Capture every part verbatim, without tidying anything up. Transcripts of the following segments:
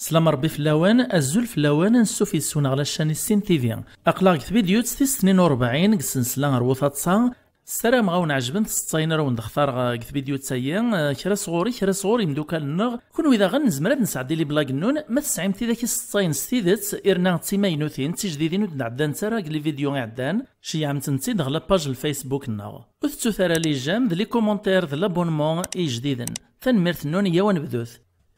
Slam Rebbi fell-awen, azul fell-awen, ansuf yes-wen ɣer la chaîne Issin T V. Aql-aɣ deg tvidyut tis tnin u rebɛin deg ssensla ɣer wutaḍsa. Ssarameɣ-awen ɛejbent tseḍsayin ara wen-d-xtareɣ deg tvidyut-agi. Eh, kra sɣur-i, kra sɣur imdukal-nneɣ. Kunwi daɣen nezmer ad nesɛeddi les blagues-nnun ma tesɛim tidak iseḍsayen s tidet, irna d timaynutin, d tijdidin ur d-nɛeddanent ara deg les vidéos iɛeddan. Ceyyɛemt-tent-id ɣer la page n Facebook-nneɣ. Ur tettut ara les j'aime d les commentaires d l'abonnement i ijdiden. Tanemmirt-nnun, yyaw ad nebdut.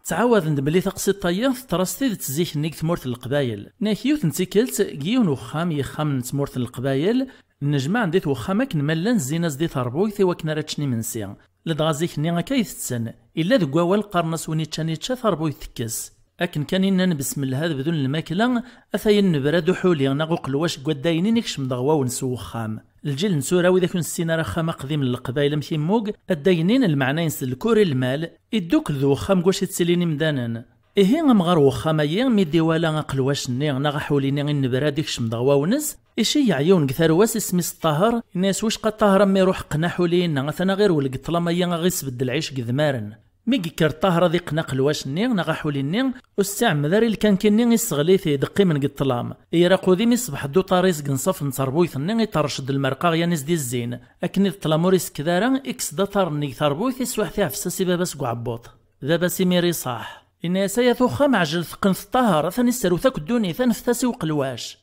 Ttɛawaden-d belli taqsiṭ-agi teḍra s tidet zik-nni deg tmurt n Leqbayel. Nek yiwet n tikkelt, deg yiwen uxxam, yexxamen n tmurt n Leqbayel, nnejmaɛen di twexxam akken ma llan zzin-as di terbuyt i wakken ara ččen imensi. Ladɣa zik-nni akka i tetten. Illa deg wawal qqaren-as win iččan ičča, tarbuyt tekkes. Akken kan i nnan besmellah ad bdun lmakla, ata yennebrad uḥuli neɣ uqelwac deg waddaynin ikcem-d ɣer wawens n uxxam. Lǧil n tura, wid akk ur nessin ara axxam aqdim n Leqbayel amek immug, addaynin, lmeɛna-ines d lkur i lmal, iddukkel d uxxam deg wacu i ttilin imdanen. Ihi, amɣar n uxxam-agi, mi d-iwala aqelwac-nni neɣ aḥuli-nni innebrad ikcem-d ɣer wawnes, iceyyeɛ yiwen deg tarwa-s isem-is Ṭaher, yenna-yas: "Wicqa Ṭaher, a mmi, ruḥ qqen aḥuli-inna, atan aɣ irwel deg ṭṭlam-agi, aɣ isbedd lɛic deg idmaren." Mi yekker Ṭaher ad iqqen aqelwac-nni neɣ aḥuli-nni, ur s-iɛemmed ara i lkanki-nni, isseɣli-t-id, qqimen deg ṭṭlam. Iraq udim, iṣbeḥ-d uṭar-is deg nṣaf n terbuyt-nni, iṭerrec-d lmerqa ɣyan-is di zzin. Akken i d ṭṭlam ur isekked ara, ikkes-d aṭar-nni deg terbuyt, iswiḥ-t iɛfes-as i baba-s deg uɛebbuṭ. Baba-s imir iṣaḥ. Yenna-yas: "Ay at uxxam, ɛejlet qqnet Ṭaher, atan isserwet akk ddunit, anfet-as i uqelwac."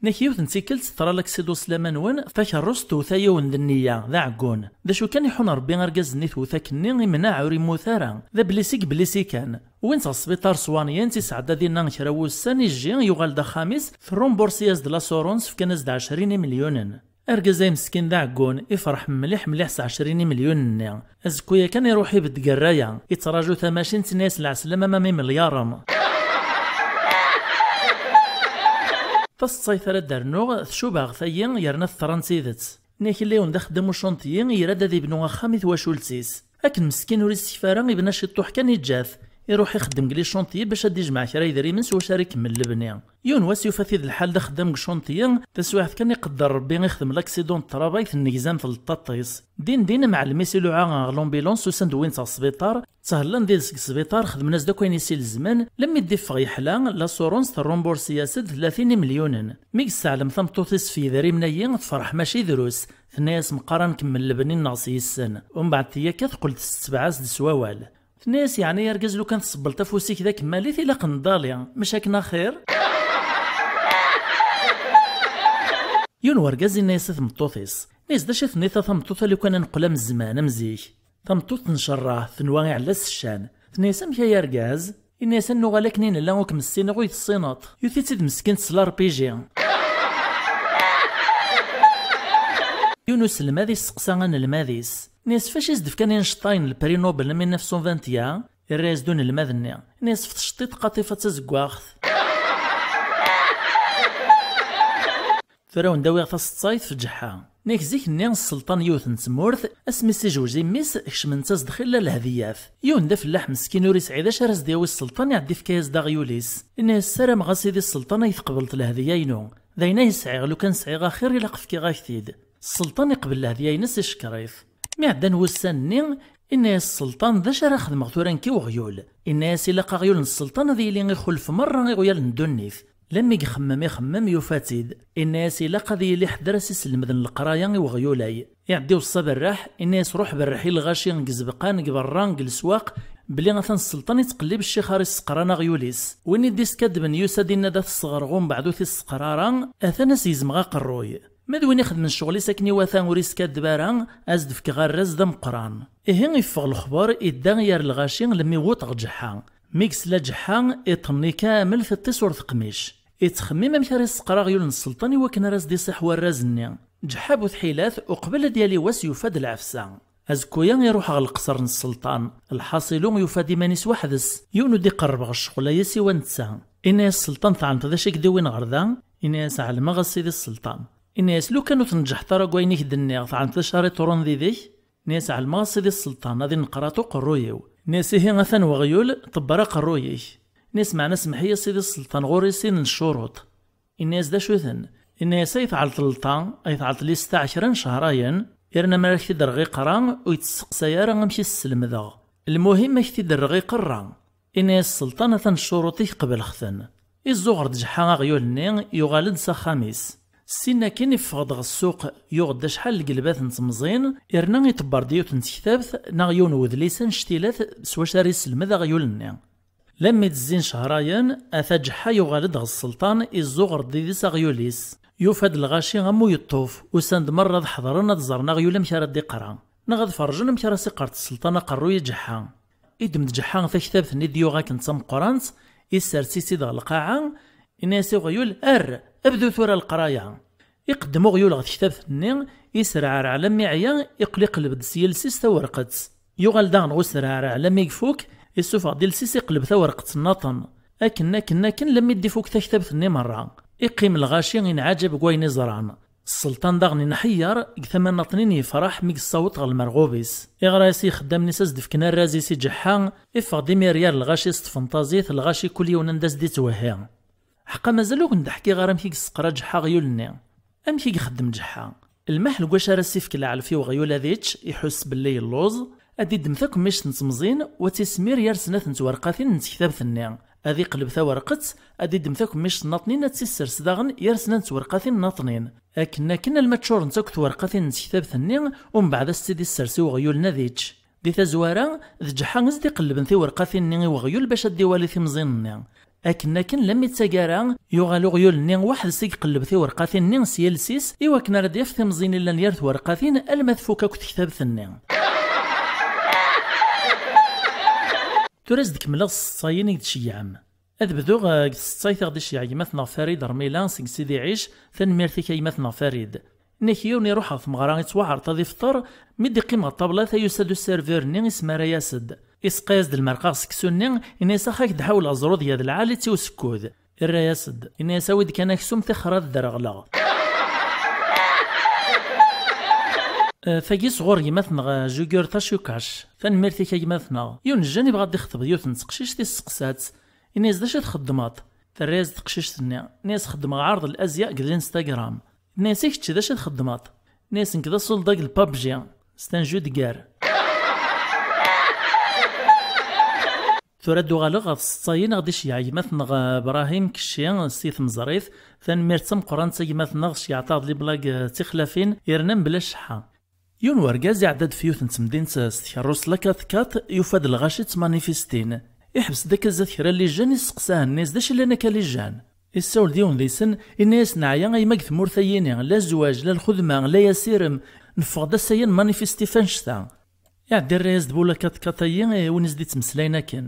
Nek yiwet n tikkelt teḍra l'accident s laman-nwen, takerrust tewta yiwen d nniya, d aɛeggun. D acu kan, iḥun Rebbi argaz-nni tewta akkenni, imneɛ, ur immut ara. D ablisi deg blisi kan. Wwin-t ɣer sbiṭar, swanyen-t, isɛedda dinna kra n wussan, ijji, yuɣal-d axxam-is, trumbursi-yas-d l'assurance, fkan-as-d ɛecrin imelyunen. Argaz-a meskin d aɛeggun, ifreḥ mliḥ mliḥ s ɛecrin imelyunen-nni. Azekku yakan iruḥ ibedd deg rraya, ittraǧu tamacint, tenna-yas: "Lɛeslama, ma mimelyaṛen." Taseḍsayt ara d-rnuɣ, tcuba ɣef-ayi, yerna teḍra n tidet. Nek illa yiwen d axeddam ucanṭyi, ira-d ad ibnu axxam i twacult-is. Akken meskin ur isekfa ara, ibna ciṭṭuḥ kan, iǧǧa-t. Iruḥ ixeddem deg les chantiers bac ad d-ijmeɛ kra yedrimen s wacu ara ikemmel lebni. Yiwen wass yufa-t-id lḥal d axeddam deg chantier, taswiɛt kan iqedder Rebbi ixdem l'accident n ṭṭrabay, tennegzam tleṭṭaṭ-is. Din din amɛellem-is iluɛa ɣer l'ambulance, usan-d wwin-t ɣer sbiṭar, ttehellan did-s deg sbiṭar, xedmen-as-d akk ayen i s-ilezmen, lemmi d-iffeɣ yeḥla, l'assurance terrumbursi-yas-d tlatin imelyunen. Mi yesseɛlem tameṭṭut-is f yedrimen-ayi, tefreḥ mačči drus. Tenna-yas: "Meqqar ad nkemmel lebni-nneɣ s yes-sen." Umbeɛd tiyakka teqqel-d tetbeɛ-as-d s wawal. Tenna-yas: "Yeɛni argaz, lukan tsebbleḍ afus-ik d akemmal-it, ilaq nḍali, mac akken axir?" Yiwen wergaz yenna-yas i tmeṭṭut-is, yenna-yas: "D acu i tenniḍ a tameṭṭut, a lukan ad neqqel am zzman, am zik?" Tameṭṭut tencerreɛ, tenwa iɛella-s ccan. Tenna-yas: "Amek ay argaz?" Yenna-yas: "Ad nuɣal akken i nella, ur kem-ssineɣ, ur yi-tessineḍ." Yuti-tt-id meskint s la R P G. Yiwen uselmad yesteqsa anelmad-is. Yenna-yas: "F acu i s-d-fkan Einstein le prix Nobel mille neuf cent vingt et un?" Irra-yas-d unelmad-nni. Yenna-yas: "F tceṭṭiḍt, qaṭifa d tazeggaɣt." Tura ad wen-d-awiɣ taseḍsayt f Ǧeḥḥa. Nek zik-nni sselṭan yiwet n tmurt, asmi s-ijewj imi-s, kecment-as-d xilla lehdiyat. Yiwen d afellaḥ meskin ur isɛi d acu ara s-d-yawi sselṭan, iɛedda ifka-yas-d aɣyul-is. Yenna-yas: "Ssarameɣ a sidi sselṭan ad yi-tqebleḍ lehdiya-inu. D ayen ay sɛiɣ, lukan sɛiɣ axir ilaq fkiɣ-ak-t-id." Sselṭan iqbel lehdiya-ines, icekkeṛ-it. Mi ɛeddan wussan-nni, inna-yas sselṭan: "D acu ara xedmeɣ tura nekk i weɣyul?" Inna-yas: "Ilaq aɣyul n sselṭan ad yili ixulef merra iɣyal n ddunit." Lemmi ixemmem, ixemmem, yufa-tt-id. Inna-yas: "Ilaq ad yili ḥedd ara s-islemden leqraya i weɣyul-ay." Iɛedda iweṣṣa aberraḥ, inna-yas: "Ruḥ berreḥ i lɣaci deg izebqan, deg berra, deg leswaq, belli atan sselṭan ittqellib ccix ara isseqran aɣyul-is. Win i d-iskadben yusa-d, inna-d ad t-sseɣreɣ, umbeɛd ur t-isseqra ara, atan ad s-gezmeɣ aqerruy. Ma d win ixedmen ccɣel-is akken iwata ur iskaddeb ara, ad s-d-fkeɣ arraz d ameqqran." Ihi iffeɣ lexber, idda yer lɣaci, lemmi wuṭeɣ Ǧeḥḥa. Mi yesla Ǧeḥḥa, iṭṭenni kamel, tiṭ-is ur teqmic. Ittxemmim amek ara iseqer aɣyul n sselṭan i wakken ara s-d-iṣiḥ warraz-nni. Ǧeḥḥa bu tḥilat, uqbel ad yali wass, yufa-d lɛefsa. Azekku-ya iruḥ ɣer lqeṣer n sselṭan. Lḥaṣilu yufa-d iman-is weḥd-s. Yiwen ur d-iqerreb ɣer ccɣel-agi siwa netta. Inna-yas sselṭan: "Tɛelmeḍ d acu i k-d-iwin ɣer da?" Inna-yas: "Ɛelmeɣ a sidi sselṭan." Inna-yas: "Lukan ur tneǧǧḥeḍ ara deg wayen i k-d-nniɣ, tɛelmeḍ d acu ara iḍrun did-k?" Inna-yas: "Ɛelmeɣ a sidi sselṭan, ad ineqraṭ uqerruy-iw." Inna-yas: "Ihi atan weɣyul, ṭebber aqerruy-ik." Inna-yas: "Meɛna semmeḥ-iyi a sidi sselṭan, ɣur-i sin n ccuruṭ." Inna-yas: "D acu-ten?" Inna-yas: "Ay tɛelṭelṭa, ay tɛelṭel istaɛ kra n cehrayen, yerna mi ara k-t-id-rreɣ iqra, ur yettesteqsay ara amek i s-slemdeɣ. Lmuhim, ad k-t-id-rreɣ iqerra. Ini-as sselṭan atan ccuruṭ-ik qebleɣ-ten. Iẓẓuɣer-d Ǧeḥḥa aɣyul-nni, yuɣal-d s axxam-is. Ssin akin iffeɣ-d ɣer ssuq, yuɣ-d acḥal n lgelbat n temẓin, irna iṭebber-d yiwet n tektabt neɣ yiwen n wedlis annect-ilat s wacu ara iselmed aɣyul-nni. Lammi d-zzin cehrayen, ata Ǧeḥḥa yuɣal-d ɣer sselṭan, iẓẓuɣer-d did-s aɣyul-is. Yufa-d lɣaci am uyeṭṭuf, usan-d merra ad ḥeḍren ad ẓren aɣyul amek ara d-iqra, neɣ ad ferrjen amek ara s-iqqert sselṭan aqerruy i Ǧeḥḥa. Iddem-d Ǧeḥḥa taktabt-nni d-yuɣ akken d tameqqrant, issers-itt-id ɣer lqaɛa, ini-as i uɣyul: "Err, bdu tura leqraya." Iqeddem uɣyul ɣer tektabt-nni, isreɛreɛ lammi ɛya, iqqel iqelleb-d s yiles-is tawerqet. Yuɣal daɣen ɣer usreɛreɛ lammi ifuk, issufeɣ-d iles-is iqelleb tawerqet nnaṭen. Akken, akken, akken, lammi d-ifuk taktabt-nni merra. Iqqim lɣaci inɛaǧeb deg wayen iẓran. Sselṭan daɣen inḥeyyer, deg tama nnaṭnin yefreḥ mi yessaweḍ ɣer lmerɣub-is. Iɣra-yas i ixeddamen-is ad s-d-fken arraz-is i Ǧeḥḥa, iffeɣ-d imir yar lɣaci s tfenṭazit, lɣaci kul yiwen anda s-d-ittwehhi. Ḥqa mazal ur ken-d-ḥkiɣ ara amek i yesseqra Ǧeḥḥa aɣyul-nni. Amek i ixeddem Ǧeḥḥa? Lmaḥ deg wacu ara s-ifk leɛlef i uɣyul ad ičč, iḥuss belli yelluẓ, ad d-iddem takemmict n temẓin, u ad tt-ismir yar snat n twerqatin n tektabt-nni. Ad iqleb tawerqet, ad d-iddem takemmict nnaṭnin, ad tt-issers daɣen yar snat n twerqatin nnaṭnin. Akken akken alma ččurent akk twerqatin n tektabt-nni, umbeɛd ad s-tt-id-issers i uɣyul-nni ad ičč. Di tazwara, d Ǧeḥḥa i s-d-iqellben tiwerqatin-nni i uɣyul bac ad d-iwali timẓin-nni. Akken akken lammi d taggara, yuɣal uɣyul-nni weḥd-s i iqelleb tiwerqatin-nni s yiles-is i wakken ara d-yaf timẓin i llan yar twerqatin alma tfuk akk tektabt-nni. Tura ad s-d-kemmleɣ s tseṭṭayin i d-tceyyɛem. Ad bduɣ, eh, deg tseṭṭayt i ɣ-d-iceyyeɛ gma-tneɣ Farid Rmila seg Sidi Ɛic, tanemmirt-ik a gma-tneɣ Farid. Nnek yiwen iruḥ ɣer tmeɣra, ittwaɛreḍ ad ifṭer, mi d-iqqim ɣer ṭṭabla, tayi yusa-d userveur-nni, isemma-yas-d. Iseqqa-yas-d lmerqa ɣer seksu-nni, ini-as: "Ax, ad k-d-ḥawleɣ ẓru d yad lɛali tti usekkud." Irra-yas-d, ini-as: "Awi-d kan aksum, tixer ad ddreɣleɣ." Eh, tagi sɣur gma-tneɣ, eh, Jugur Tachukac. Tanemmirt-ik a gma-tneɣ. Yiwen n jjan ibɣa ad d-ixṭeb yiwet n teqcict, isseqsa-tt. Ini-as: "D acu i txeddmeḍ?" Terra-yas-d teqcict-nni. Ini-as: "Xeddmeɣ ɛerḍ l'Asia deg l'Instagram." Tenna-yas: "I kečč d acu i txeddmeḍ?" Tenna-yas: "Nekk d asolda deg le pubg, c'est un jeu de guerre." Tura ad d-uɣaleɣ ɣer tseṭṭayin i ɣ-d-iceyyeɛ gma-tneɣ, eh, Brahim Kecci, si Tmeẓrit. Tanemmirt d tameqqrant a gma-tneɣ, ceyyeɛt-aɣ-d liblag, eh, d tixlafin, yerna mebla cceḥḥa. Yiwen wergaz iɛedda-d f yiwet n temdint s tkerrust la quatre-quatre, yufa-d lɣaci ttmanifistin. Iḥbes-d akka zdat kra n lijan, isteqsa-hen, ini-as: "D acu llan akka lijan?" Issawel-d yiwen deg-sen, ini-as: "Neɛya a yemma deg tmurt-ayini, la zzwaǧ, la lxedma, la asirem, neffeɣ-d ass-aya nmanifesti f annect-a." Iɛedda irra-yas-d bu la quatre-quatre-ayi, eh, win i s-d-ittmeslayen akken.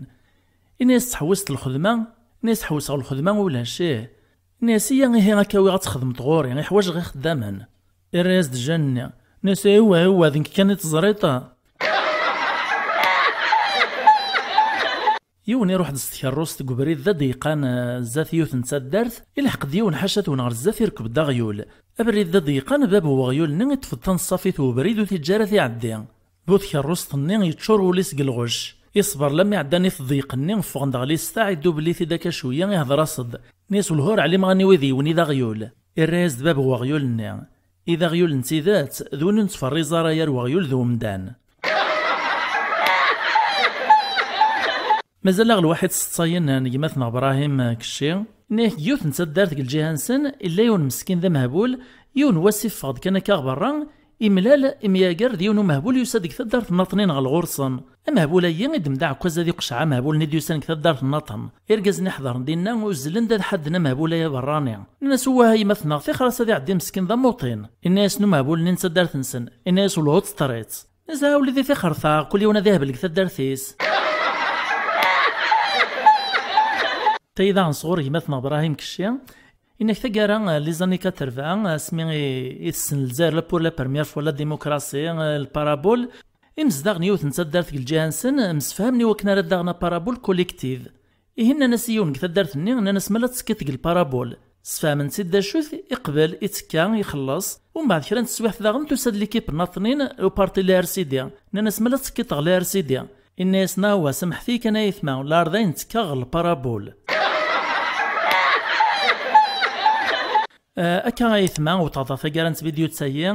Ini-as: "Tḥewwiseḍ lxedma?" Ini-as: "Ḥewseɣ lxedma ulac, ih." Ini-as: "Iyya ihi ad k-awiɣ ad txedmeḍ ɣur-i, i ḥwajeɣ ixeddamen." Irra-yas-d Jane-nni. Ini-as: "Iwa, iwa, d nekk kan i teẓriḍ." Yiwen iruḥ-d s tkerrust deg ubrid d ad d-yeqqan, eh, zdat yiwet n taddart, ilḥeq-d yiwen ḥaca-twen ɣer zdat, irkeb-d aɣyul. Abrid d ad d-yeqqan, bab n weɣyul-nni iṭṭef-d taneṣṣafit n ubrid ur t-iǧǧa ara ad iɛeddi. Bu tkerrust-nni yeččur wul-is deg lɣecc. Iṣber lammi ɛeddan i tḍeyq-nni, ffɣen-d ɣer listaɛ, idubel-it-id akka cwiya, ihder-as-d. Ini-as: "Welhu ur ɛlimeɣ aniwi d yiwen i d aɣyul." Irra-yas-d bab n weɣyul-nni: "I d aɣyul n tidet, d win ur nettferriẓ ara yar weɣyul d umdan." Mazal-aɣ lwaḥid s tseṭṭayin n gma-tneɣ Brahim Kecci. Ini-ak, deg yiwet n taddart deg lǧiha-nsen, illa yiwen meskin d amehbul, yiwen wass iffeɣ-d kan akka ɣer berra, imlal, imyager d yiwen umehbul yusa-d deg taddart nnaṭnin ɣer ɣur-sen. Amehbul-ayi iddem-d aɛekkaz ad iqceɛ amehbul-nni d-yusan deg taddart nnaṭen. Irgazen iḥedren dinna uzzlen-d ad ḥadden amehbul-ayi aberrani. Nnan-as: "Wah, a yemma-tneɣ, tixer-as ad iɛeddi meskin d amuṭin." Ini-asen umehbul-nni n taddart-nsen. Ini-as: "Welhu teṭṭer-itt." Nezha ula di tixert-a, kul yiwen ad ihbel deg taddart-is. Tayi daɣen sɣur gma-tneɣ Brahim Kecci. Inek taggara, eh, les années quatre-vingts, asmi i, i tessen Lezzayer la, pour la première fois, la démocratie, eh, le parabole. Imezdaɣ n yiwet n taddart deg lǧiha-nsen, msefhamen i wakken ara d-aɣen aparabole collective. Ihi nnan-as i yiwen deg taddart-nni, nnan-as: "Ma la tettekkiḍ deg lparabul." Sfehmen-tt-id d acu-t, iqbel, ittekka, ixelleṣ. Umbeɛd kra n teswiɛt daɣen tusa-d likip n aṭnin, uparti la R C D. Nnan-as: "Ma la tettekkiḍ ɣer la R C D?" Inna-yasen: "Awah, samḥet-iyi kan a ayetma, lɛerḍ ayen ttekkaɣ ɣer lparabul." Eh, akka a ayetma, wteɣ-d ɣer taggara n tvidyut-ayi.